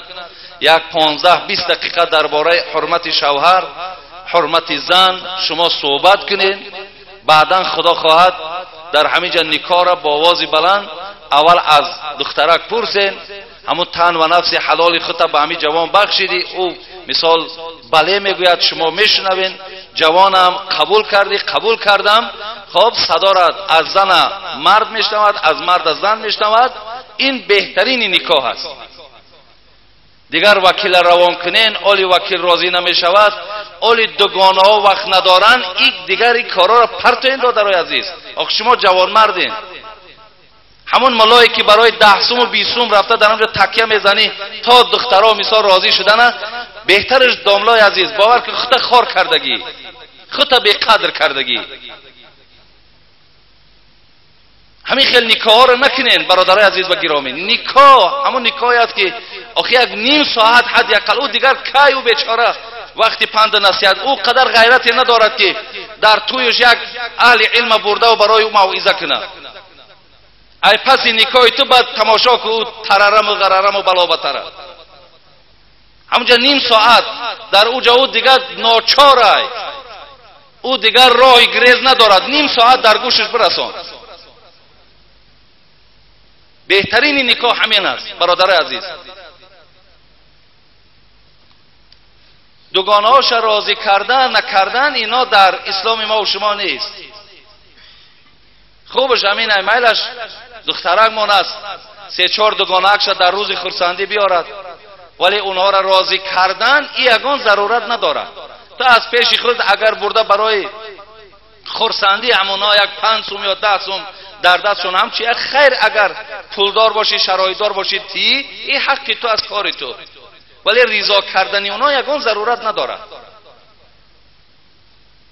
یک 15-20 دقیقه درباره حرمت شوهر، حرمت زن شما صحبت کنین. بعدا خدا خواهد در همینجا نکاح را با آواز بلند اول از دخترک پرسین، همون تن و نفس حلال خود به همین جوان بخشیدی، او مثال بله میگوید، شما میشنوین، جوانم قبول کردی، قبول کردم. خب صدا را از زن مرد میشنود، از مرد از زن میشنود. این بهترین نکاح است. دیگر وکیل روان کنین، اولی وکیل راضی نمیشود، اولی دوگانه ها وقت ندارن، این دیگر این کارا را پرتوین برادرای عزیز. آخه شما جوان مردین، همون ملایی که برای 10 سوم و 20 سوم رفته در اونجا تکیه میزنی تا دخترها مثال راضی شدن، بهترش داملای عزیز باور که خودت خار کردگی، خودت بی قدر کردگی. همین خیلی نکاح رو نکنین برادرای عزیز و گرامی. نکاح همون نکاحی است که آخه یک نیم ساعت حداقل، او دیگر کی او بیچاره وقتی پند نصیحت او قدر غیرتی ندارد که در تویش یک اهل علم برده و برای او موعظه کنه. ای پس نکاح تو بعد تماشا که او تررم و غررم و بلا بتره. همونجا نیم ساعت در اوجا او دیگر ناچاره، او دیگر راه گریز ندارد، نیم ساعت در گوشش برسان. بهترین نکاح همین است برادر عزیز. دوگانه‌هاش راضی کردن نکردن اینا در اسلام ما و شما نیست. خوبش همین ایمیلش دخترک مان است، 3-4 دوگانه‌اش در روز خرسندی بیارد، ولی اونها را راضی کردن ای یگان ضرورت ندارد. تا از پیش خود اگر برده برای خرسندی همونها یک 5 سوم یا 10 سوم در دستشون هم چی خیر، اگر پولدار باشی شرایطدار باشی تی این حقی تو از کار تو، ولی ریزا کردن اونا یگان ضرورت ندارد.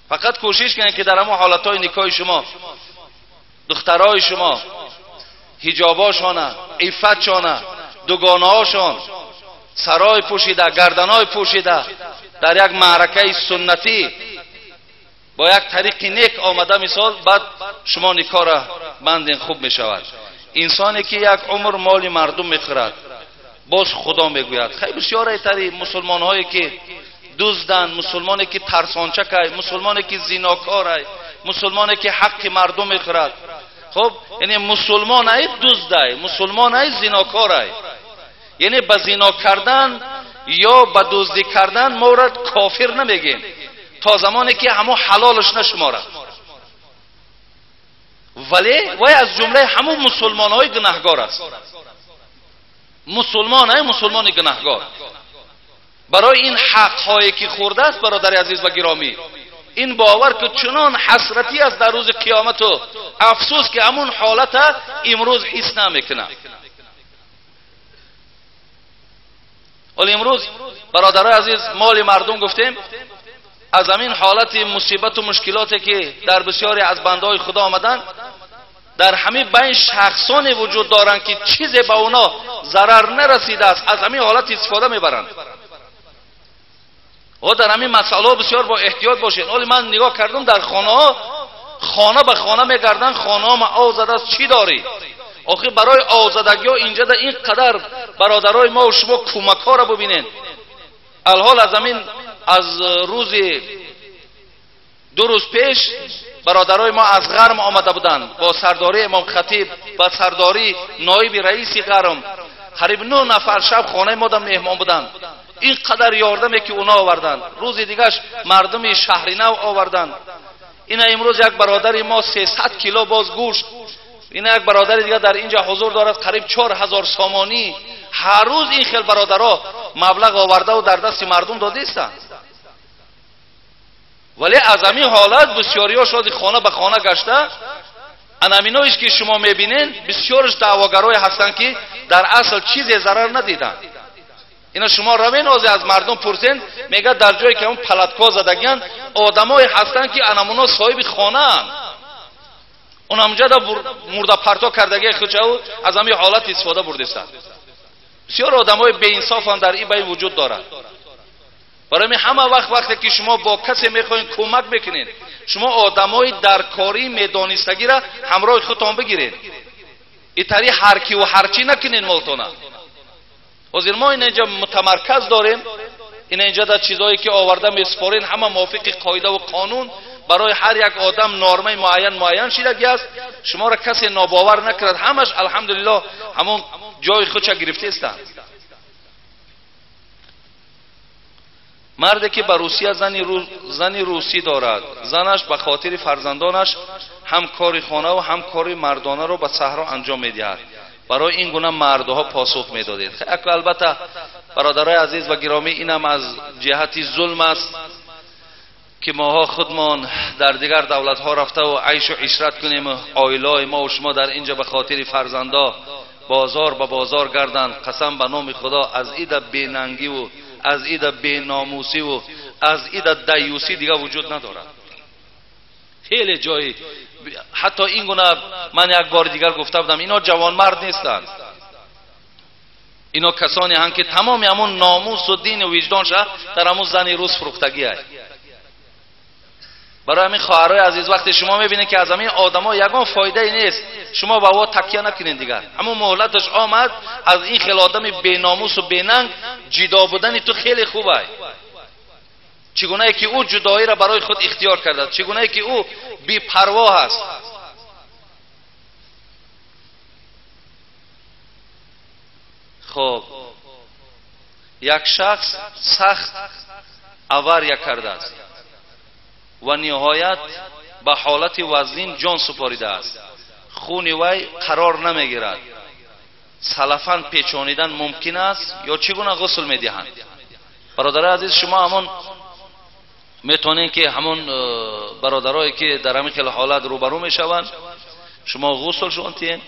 فقط کوشش کنید که در همون حالتهای نکاح شما دخترای شما حجاباشانه، عفتشانه، دوگانه‌هاشان سرای پوشیده، گردنای پوشیده، در یک معرکه سنتی با یک طریق نیک آمده مثال، بعد شما نکاح را بندین خوب می شود. انسانی که یک عمر مال مردم میخورد، باز خدا میگوید خیلی بسیار تری مسلمان هایی که دزدن، مسلمانی که ترسانچک، مسلمانی که زیناکار، مسلمانی که حق مردم میخورد. خب یعنی مسلمان ای دزد، مسلمان ای زیناکار، یعنی به زینا کردن یا به دزدی کردن مورد کافر نمیگیم تا زمانی که همون حلالش نشمارد، ولی وای از جمله همون مسلمان های گناهگار است. مسلمان های مسلمان گناهگار برای این حق هایی که خورده است برادر عزیز و گرامی، این باور که چنان حسرتی است در روز قیامت و افسوس که همون حالت امروز حس نمیکنه. ولی امروز برادرای عزیز مال مردم گفتیم از همین حالت مصیبت و مشکلاتی که در بسیاری از بندهای خدا آمدن، در همین بین شخصانی وجود دارند که چیزی به اونا ضرر نرسیده است، از همین حالت استفاده میبرند. و در همین مسئله بسیار با احتیاط باشین. ولی من نگاه کردم در خانه ها، خانه به خانه میگردن، خانه ها ما آو زده است، چی داری؟ آخه برای آزادگی ها اینجا در این قدر برادرای ما و شما کمک ها را ببینین. الحال از همین از روز 2 روز پیش برادرای ما از غرم آمده بودند با سرداری امام خطیب و سرداری نایب رئیس غرم، قریب 9 نفر شب خانه ما در مهمان بودند. این قدر یاردمی که اونا آوردند. روز دیگهش مردم شهری نو آوردند. اینا امروز یک برادر ما 300 کیلو باز گوشت، اینا یک برادر دیگه در اینجا حضور دارد قریب 4000 سامانی. هر روز این خیل برادرها مبلغ آورده و در دست مردم داده استند. ولی از همین حالت بسیاری ها شاید خانه به خانه گشته، انامینایش که شما میبینین بسیارش دعواگرای هستند که در اصل چیزی ضرر ندیدن. اینا شما روین از مردم پرسین، میگه در جایی که اون پلتکا زدگیان одамое ҳастанд ки анамуно соҳиби хонаанд, онамҷада мурдапарто кардагии худшаву аз ҳамин ҳолат истифода бурдистанд. Бисёр одамои беинсофанд дар ин байн вуҷуд дорад. Барои ҳама вақт вақте ки шумо бо касе мехоҳед кӯмак мекунед, шумо одамои даркорӣ медонистагиро ҳамроҳи худтон бигиред. Итари ҳар киву ҳарчӣ накунед молтона. Ҳозир мо ин инҷа мутамарказ дорем, ин инҷа дар чизҳое ки оварда месупорем ҳама мувофиқи қоидаву қонун барои ҳар як одам нормаи муайян муайян шидаги аст. Шуморо касе нобовар накунад, ҳамаш алҳамдулиллоҳ ҳамон ҷои худша гирифтаистанд. Марде ки ба Русия зани русӣ дорад, занаш ба хотири фарзандонаш ҳам кори хонаву ҳам кори мардонаро ба саҳро анҷом медиҳад. Барои ин гуна мардҳо посух медодед. Албатта бародарои азиз ва гиромӣ, инам аз ҷиҳати зулм аст ки моҳо худмон дар дигар давлатҳо рафтаву айшу ишрат кунем, оилаҳои мо ва шумо дар инҷа ба хотири фарзандо бозор ба бозор гарданд. Қасам ба номи Худо, аз ида бенангиву аз ида беномусиву аз ида даюсӣ дига вуҷуд надорад. Хеле ҷои ҳатто ин гуна ман як бори дигар гуфта будам, ино ҷавонмард нестанд, ино касоне ҳанд ки тамоми ҳамун номусу дину виҷдонша дар ҳамун зани рус фурӯхтагӣ аст. Барои ҳамин хоҳарои азиз, вақте шумо мебинед ки аз ҳамин одамо ягон фоидае нест, шумо ба во такя накунед дигар. Ҳамун муҳлаташ омад, аз ин хел одами беномусу бенанг ҷидо будани ту хеле хуб аст. Чӣ гунае ки ӯ ҷудоиро барои худ ихтиёр кардааст, чӣ гунае ки ӯ бепарвоҳ аст. Хоб, як шахс сахт авария кардааст ва ниҳоят ба ҳолати вазнин ҷон супоридааст. Хуни вай қарор намегирад. Салафан печонидан мумкин аст ё чӣ гуна ғусл медиҳанд? Бародарои азиз, шумо ҳамон метавонед ки ҳамон бародарое ки дар ҳамин хел ҳолат рӯбарӯ мешаванд, шумо ғусл шон тиҳед.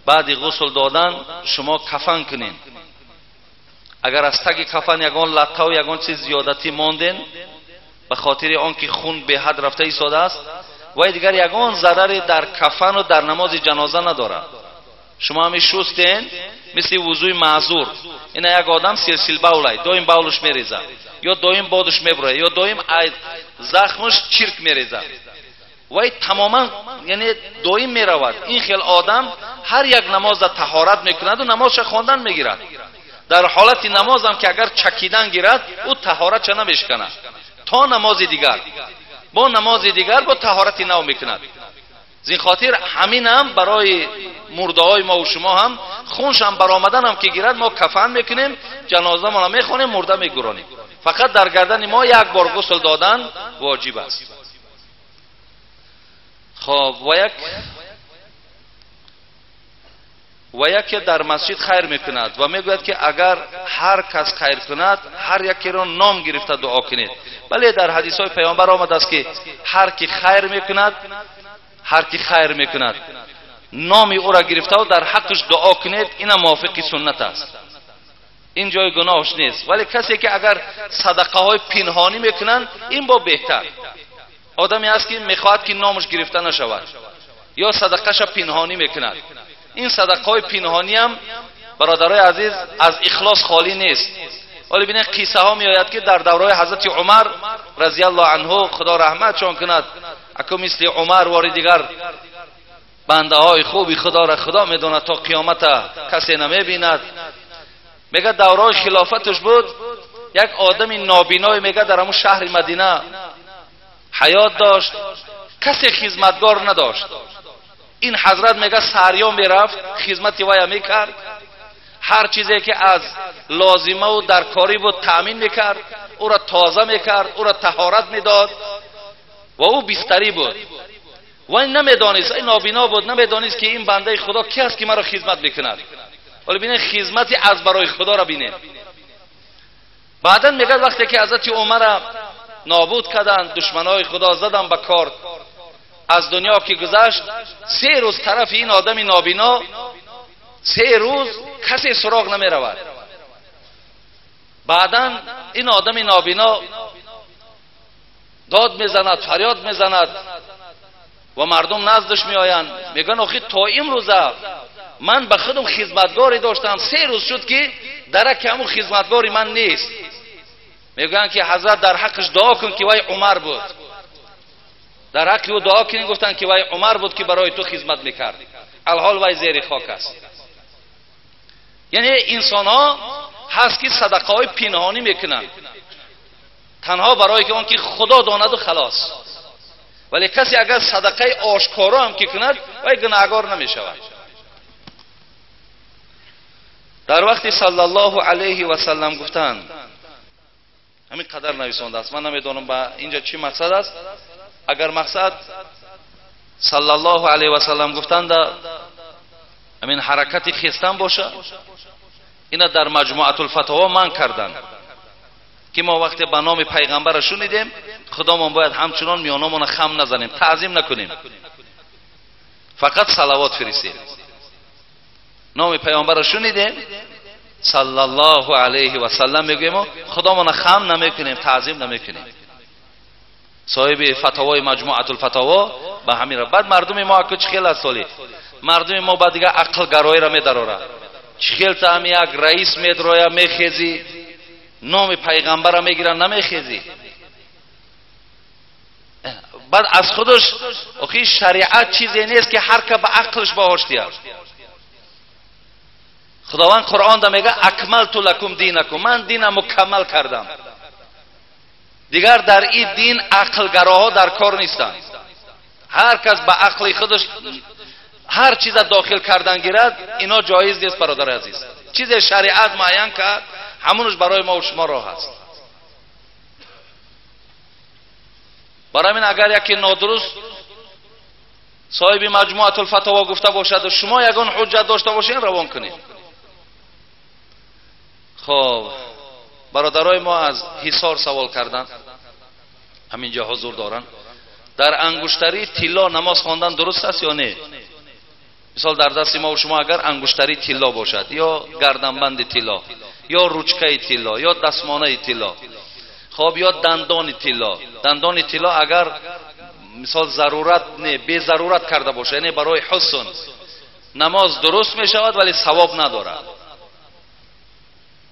Баъди ғусл додан шумо кафан кунед. Агар аз таги кафан ягон латтаву ягон чиз зиёдатӣ монден, ба хотири он ки хун беҳад рафта истодааст, вай дигар ягон зараре дар кафану дар намози ҷаноза надорад. Шумо ҳами шустен мисли вузӯи маъзур. Ина як одам силсил бавлай, доим бавлуш мерезад, ё доим бодуш мебурояд, ё доим захмаш чирк мерезад. Вай тамоман яъне доим меравад. Ин хел одам ҳар як намозда таҳорат мекунаду намозша хондан мегирад. Дар ҳолати намозам ки агар чакидан гирад, ӯ таҳоратша намешиканад то намози дигар. Бо намози дигар бо таҳорати нав мекунад. Зин хотир ҳаминам барои мурдаҳои мо ва шумо ҳам хуншам баромаданам ки гирад, мо кафан мекунем, ҷанозамонро мехонем, мурда мегуронем. Фақат дар гардани мо як бор ғусл додан воҷиб аст. Хоб, ва яке дар масҷид хайр мекунад ва мегӯяд ки агар ҳар кас хайр кунад, ҳар якеро ном гирифта дуо кунед. Бале, дар ҳадисҳои паёмбар омадааст ки ҳар ки хайр мекунад, ҳар ки хайр мекунад, номи ӯро гирифтаву дар ҳаққаш дуо кунед, ина мувофиқи суннат аст. Ин ҷои гуноҳш нест. Вале касе ки агар садақаҳои пинҳонӣ мекунанд, ин бо беҳтар. Одаме аст ки мехоҳад ки номаш гирифта нашавад, ё садақаша пинҳонӣ мекунад. Ин садақаҳои пинҳониам бародарои азиз аз ихлос холӣ нест. Вале бинед, қиссаҳо меояд ки дар давраи ҳазрати Умар разияллоҳу анҳу, Худо раҳматшон кунад, аку мисли Умар вори дигар бандаҳои хуби Худоро Худо медонад, то қиёмата касе намебинад. Мега давраи хилофаташ буд, як одами нобиное мега дар ҳамун шаҳри Мадина ҳаёт дошт, касе хизматгор надошт. Ин ҳазрат мега сарён мерафт, хизмати вая мекард, ҳар чизе ки аз лозимаву даркорӣ буд таъмин мекард, ӯро тоза мекард, ӯро таҳорат медод ва ӯ бистарӣ буд. Вай намедонист, ай нобино буд, намедонист ки ин бандаи Худо ки аст ки маро хизмат мекунад. Вале бинед, хизмати аз барои Худоро бинед. Баъдан мегӯяд вақте ки ҳазрати Умара нобуд карданд, душманои Худо заданд ба кор, аз дунё ки гузашт, 3 рӯз тарафи ин одами нобино 3 рӯз касе суроғ намеравад. Баъдан ин одами нобино Дод мезанад, фарёд мезанад ва мардум наздаш меоянд, мегӯянд охи то имрӯза ман ба худам хизматгоре доштам, 3 рӯз шуд ки дараки ҳамун хизматгори ман нест. Мегӯянд ки ҳазрат дар ҳаққаш дуо кун ки вай Умар буд. Дар ҳаққи ӯ дуо кунӣ, гуфтанд ки вай Умар буд ки барои ту хизмат мекард, алҳол вай зери хок аст. Яъне инсонҳо ҳаст ки садақаҳои пинҳонӣ мекунанд танҳо барои он ки Худо донаду халос. Вале касе агар садақаи ошкоро ҳам ки кунад, вай гунаҳгор намешавад. Дар вақти саллаллоҳу алайҳи васаллам гуфтанд, ҳамин қадар нависондааст, ман намедонам ба инҷа чӣ мақсад аст. Агар мақсад саллаллоҳу алайҳи васаллам гуфтанда ҳамин ҳаракати хестан боша, ина дар маҷмуатулфатово ман карданд ки мо вақте ба номи пайғамбара шунидем, худомон бояд ҳамчунон миёнамона хам назанем, таъзим накунем, фақат салавот фиристем. Номи пайғамбара шунидем, саллаллоҳу алайҳи васаллам мегӯем, худомона хам намекунем, таъзим намекунем. Соҳиби фатовои маҷмуатулфатово ба ҳамин ра. Баъд мардуми мо аку чӣ хел аст соли? Мардуми мо ба дигар ақлгароиро медарорад. Чӣ хел та ҳами як раис медроя, мехезӣ, номи пайғамбара мегиранд, намехезӣ. Баъд аз худаш охи шариат чизе нест ки ҳар ка ба ақлш баҳош диҳад. Худованд Қуръонда мега акмалту лакум динакум, ман дина мукаммал кардам. Дигар дар ин дин ақлгароҳо дар кор нестанд. Ҳар кас ба ақли худаш ҳар чиза дохил кардан гирад, ино ҷоиз нест, бародари азиз. Чизе шариат муайян кард, ҳамонаш барои мо шумо роҳ аст. Барои ҳамин агар яке нодуруст соҳиби маҷмуатулфатово гуфта бошад, шумо ягон ҳуҷҷат дошта бошед, равон кунед. Хоб, бародарои мо аз Ҳисор савол карданд, ҳаминҷо ҳузур доранд. Дар ангуштари тилло намоз хондан дуруст аст ё не? Мисол дар дасти мо шумо агар ангуштари тилло бошад, ё гарданбанди тилло, ё ручкаи тилло, ё дастмонаи тилло, хоб, ё дандони тилло. Дандони тилло агар мисол зарурат не, безарурат карда бошад, яъне барои ҳусн, намоз дуруст мешавад, вале савоб надорад.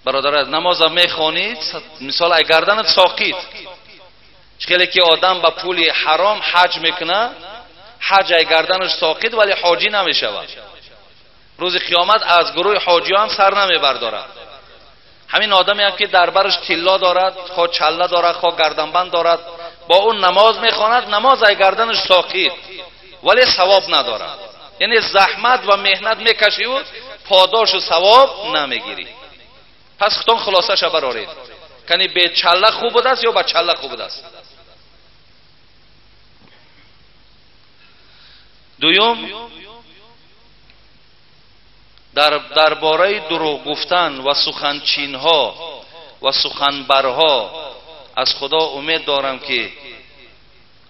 Бародар, намоза мехонид, мисол ай гарданат соқит. Чӣ ки одам ба пули ҳаром ҳаҷ мекунад, ҳаҷ ай гарданаш соқит, вале ҳоҷӣ намешавад. Рӯзи қиёмат аз гурӯҳи ҳоҷиҳо ҳам сар намебардорад. Ҳамин одаме ки дар бараш тилло дорад, хо чалла дорад, хо гарданбанд дорад, бо он намоз мехонад, намоз ай гарданаш соқит, вале савоб надорад. Яъне заҳмат ва меҳнат мекашиву подошу савоб намегирӣ. Пас худтон хулосаша бароред. Кани бе чалла хуб будааст ё ба чалла хуб будааст? Дуюм, дар бораи дурӯғ гуфтан ва суханчинҳо ва суханбарҳо аз Худо умед дорам ки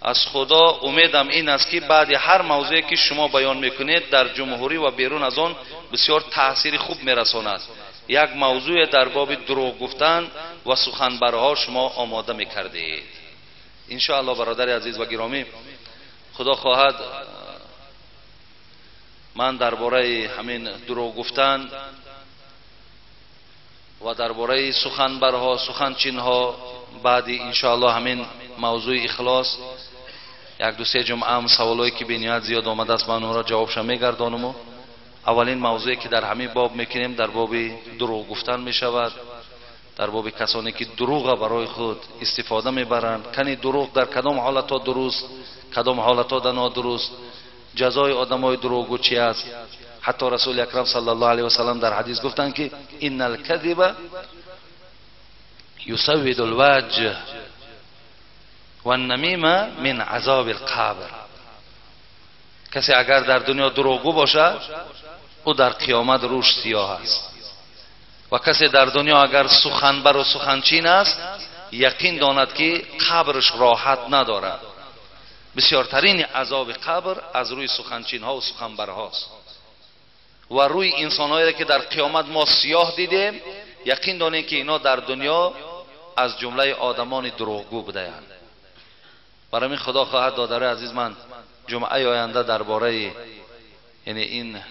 аз Худо умедам ин аст ки баъди ҳар мавзӯе ки шумо баён мекунед дар ҷумҳурӣ ва берун аз он бисёр таъсири хуб мерасонад. Як мавзӯе дар боби дурӯғ гуфтан ва суханбарҳо шумо омода мекардед. Иншоаллоҳ бародари азиз ва гиромӣ, Худо хоҳад ман дар бораи ҳамин дурӯғ гуфтан ва дар бораи суханбарҳо, суханчинҳо баъди иншоаллоҳ ҳамин мавзӯи ихлос як ду се ҷумъаам саволое ки бениҳоят зиёд омадааст, ман онҳоро ҷавобша мегардонаму. Аввалин мавзӯе ки дар ҳамин боб мекунем дар боби дурӯғ гуфтан мешавад, дар боби касоне ки дурӯға барои худ истифода мебаранд. Кани дурӯғ дар кадом ҳолатҳо дуруст, кадом ҳолатҳо да нодуруст, ҷазои одамои дурӯғгӯ чи аст. Ҳатто Расули Акрам саллаллоҳу алайҳи васаллам дар ҳадис гуфтанд ки иннал кадиба юсаввиду лваҷҳ ваннамима мин азоби лқабр. Касе агар дар дунё дурӯғгӯ бошад, ӯ дар қиёмат рӯш сиёҳ аст. Ва касе дар дунё агар суханбару суханчин аст, яқин донад ки қабрш роҳат надорад. Бисёртарини азоби қабр аз рӯи суханчинҳо ва суханбарҳост. Ва рӯи инсонҳое ки дар қиёмат мо сиёҳ дидем, яқин донем ки ино дар дунё аз ҷумлаи одамони дурӯғгӯ будаанд. برای خدا خواهد دادر عزیز من جمعه آینده درباره یعنی این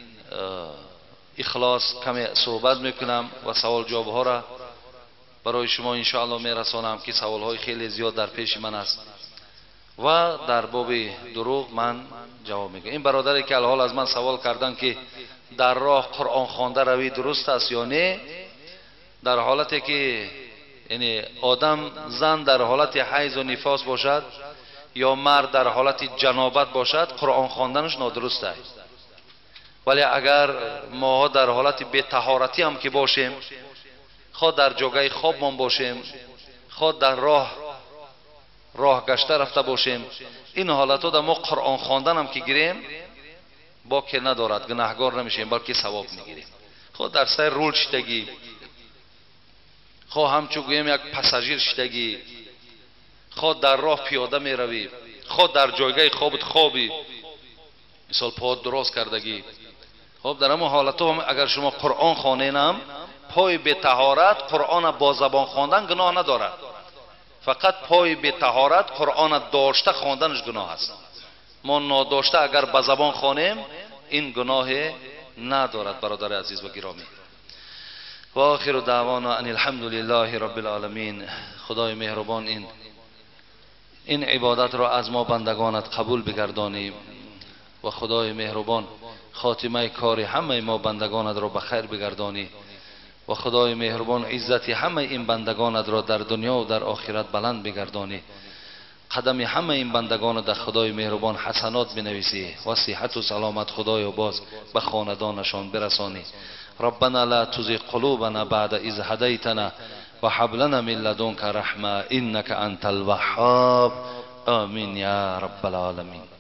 اخلاص کمی صحبت میکنم و سوال جواب ها را برای شما انشاءالله میرسانم که سوال های خیلی زیاد در پیش من است و در باب دروغ من جواب میگم. این برادری که الحال از من سوال کردن که در راه قرآن خوانده روی درست است یا نه، در حالتی که یعنی آدم زن در حالت حیض و نفاس باشد یا مرد در حالت جنابت باشد، قرآن خواندنش نادرست است. ولی اگر ما در حالت بی طهارتی هم که باشیم، خواه در جاگه خوابمان باشیم، خواه در راه گشته رفته باشیم، این حالت ها در ما قرآن خواندن هم که گیریم با که ندارد، گناهگار نمیشیم، بلکه ثواب میگیریم. خواه در سر رول شدگی، خواه همچو گویم یک پساژیر شدگی، خواه در راه پیاده میروی، خواه در جایگاه خوابت خوابی، مثال پاد دراز کردگی، خب در همون حالت هم اگر شما قرآن خوانینم، پای به طهارت قرآن با زبان خواندن گناه ندارد، فقط پای به طهارت قرآن داشته خواندنش گناه است. ما ناداشته اگر به زبان خوانیم این گناه ندارد برادر عزیز و گرامی. و آخر دعوانا ان الحمد لله رب العالمین. خدای مهربان این عبادت را از ما بندگانت قبول بگردانی و خدای مهربان خاتمه کار همه ما بندگانت را به خیر بگردانی و خدای مهربان عزت همه این بندگانت را در دنیا و در آخرت بلند بگردانی. قدم همه این بندگان در خدای مهربان حسنات بنویسی و صحت و سلامت خدای و باز به خاندانشان برسانی. ربنا لا تزغ قلوبنا بعد إذ هديتنا وهب لنا من لدنك رحمة إنك أنت الوهاب. آمين يا رب العالمين.